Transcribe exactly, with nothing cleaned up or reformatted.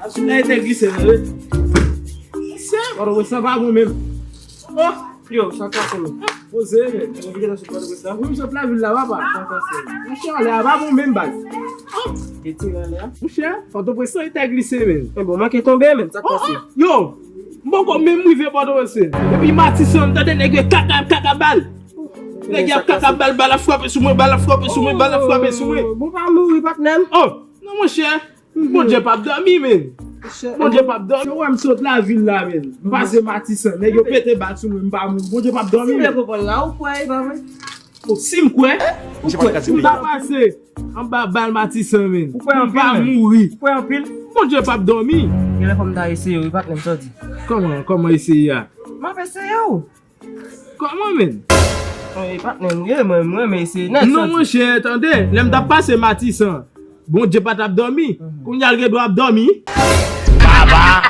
Asou la, e te glise, wi. Mesye, Pòtoprens lan pa bon menm. Oh, yo, sa kase, men. Poze, men. Mwen vin nan sou Pòtoprens la. Wi, m sot lavil la, papa. Sa kase, men. Monchè, lè a pa bon menm, baz. Oh, e ti lè a. Monchè, Pòtoprens lan, e te glise, men. E bon, manke tonbe, men. Sa kase. Yo, m poko menm rive Pòtoprens. Epi Matisan, m tande nèg yo kaka, kaka bal. Nèg y ap kaka bal, bal ap frape sou mwen, bal ap frape sou mwen, bal ap frape sou mwen. Oh, bon, pa mouri, patnè m. Oh, non, monchè. Bondye p ap dòmi, men. Bondye p ap dòmi. Ou wè m sot lavil la, men. M pase Matisan. Nèg yo pete bal sou mwen, m pa mouri. Bondye p ap dòmi, men. Si m konprann la, ou kwè, e pa vre? Oh, si m kwè? Ou kwè? M ta pase anba bal Matisan, men. Ou kwè anpil, men? M pa mouri. Ou kwè anpil? Bondye p ap dòmi. Genlè fò m ta eseye, wi, patnè m, sa w di. Kòman, kòman eseye a? M ap eseye, wi. Kòman, men? Ey, patnè m, ye, mwen, mwen, men se nèg. Non, monchè, tande, lè m t ap pase Matisan, Bondye pa t ap dòmi. Kounye a l gen dwa ap dòmi. Baba!